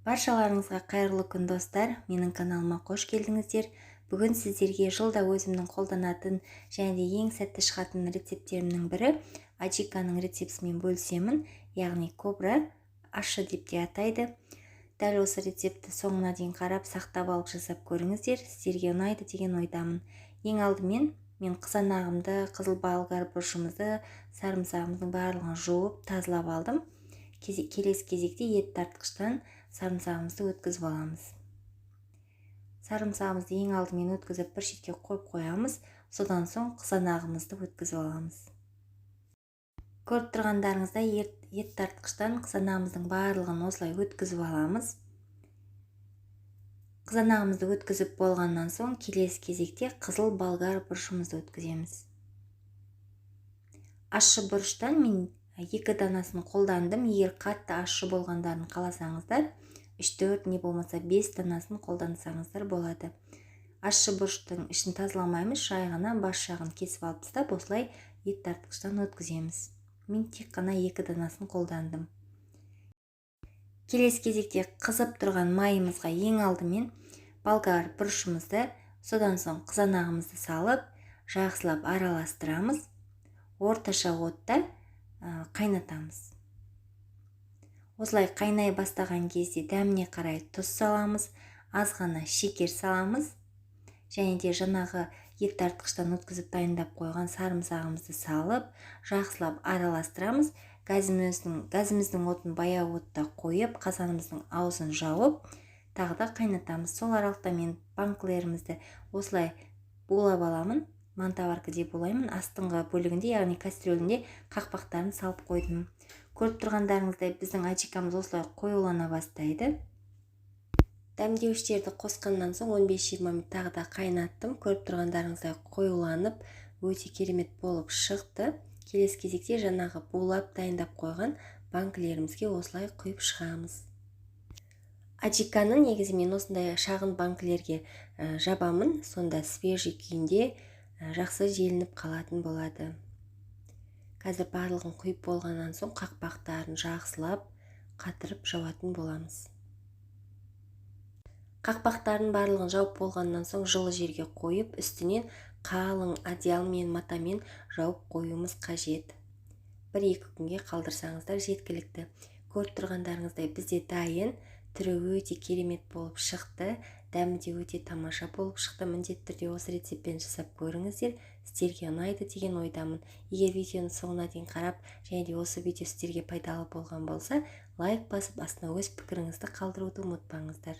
Баршаларыңызға қайырлы күн, достар! Менің каналыма қош келдіңіздер. Бүгін сіздерге жылда өзімнің қолданатын және де ең сәтті шығатын рецепттерімнің бірі аджиканың рецептісімен бөлісемін, яғни кобра ащы деп те атайды. Дәл осы рецептті соңына дейін қарап, сақтап алып, жасап көріңіздер, сіздерге ұнайды деген ойдамын. Ең алдымен мен қызанағымды, қызыл болгар бұрышымызды, сарымсағымыздың барлығын жуып, тазалап алдым. Келесі кезекте ет тартқыштан сарымсағымызды өткізіп аламыз. Сарымсағымызды ең алдымен өткізіп, бір шетке қойып қоямыз. Содан соң қызанағымызды өткізіп аламыз. Көріп тұрғандарыңыздай, ет тартқыштан қызанағымыздың барлығын осылай өткізіп аламыз. Қызанағымызды өткізіп болғаннан соң, келесі кезекте қызыл болгар бұрышымызды өткіземіз. Ащы бұрыштан мен екі данасын қолдандым. Егер қатты ащы болғандарын қаласаңыздар, үш, төрт, не болмаса бес данасын қолдансаңыздар болады. Ащы бұрыштың ішін тазаламаймыз, жай ғана бас жағын кесіп алып тастап, осылай ет тартқыштан өткіземіз. Мен тек қана екі данасын қолдандым. Келесі кезекте қызып тұрған майымызға ең алдымен болгар бұрышымызды, содан соң қызанағымызды салып, жақсылап араластырамыз. Орташа отта қайнатамыз. Осылай қайнай бастаған кезде дәміне қарай тұз саламыз, аз ғана шекер саламыз және де жаңағы ет тартқыштан өткізіп дайындап қойған сарымсағымызды салып, жақсылап араластырамыз. Газіміздің отын баяу отта қойып, қазанымыздың аузын жауып, тағы да қайнатамыз. Сол аралықта мен банкілерімізді осылай булап аламын, мантоварка деп булаймын. Астыңғы бөлігінде, яғни кастрюлінде қақпақтарын салып қойдым. Көріп тұрғандарыңыздай, біздің аджикамыз осылай қоюлана бастайды. Дәмдеуіштерді қосқаннан соң 15-20 минут тағы да қайнаттым. Көріп тұрғандарыңыздай, қоюланып, өте керемет болып шықты. Келесі кезекте жаңағы булап дайындап қойған банкілерімізге осылай құйып шығамыз. Аджиканы негізі мен осындай шағын банкілерге жабамын, сонда свежий күйінде жақсы желініп қалатын болады. Қазір барлығын құйып болғаннан соң, қақпақтарын жақсылап қатырып жауатын боламыз. Қақпақтарын барлығын жауып болғаннан соң, жылы жерге қойып, үстінен қалың одеялмен, матамен жауып қоюымыз қажет. 1-2 күнге қалдырсаңыздар, жеткілікті. Көріп тұрғандарыңыздай, бізде дайын. Түрі өте керемет болып шықты, дәмі де өте тамаша болып шықты. Міндетті түрде осы рецептпен жасап көріңіздер, сіздерге ұнайды деген ойдамын. Егер видеоны соңына дейін қарап және де осы видео сіздерге пайдалы болған болса, лайк басып, астына өз пікіріңізді қалдыруды ұмытпаңыздар.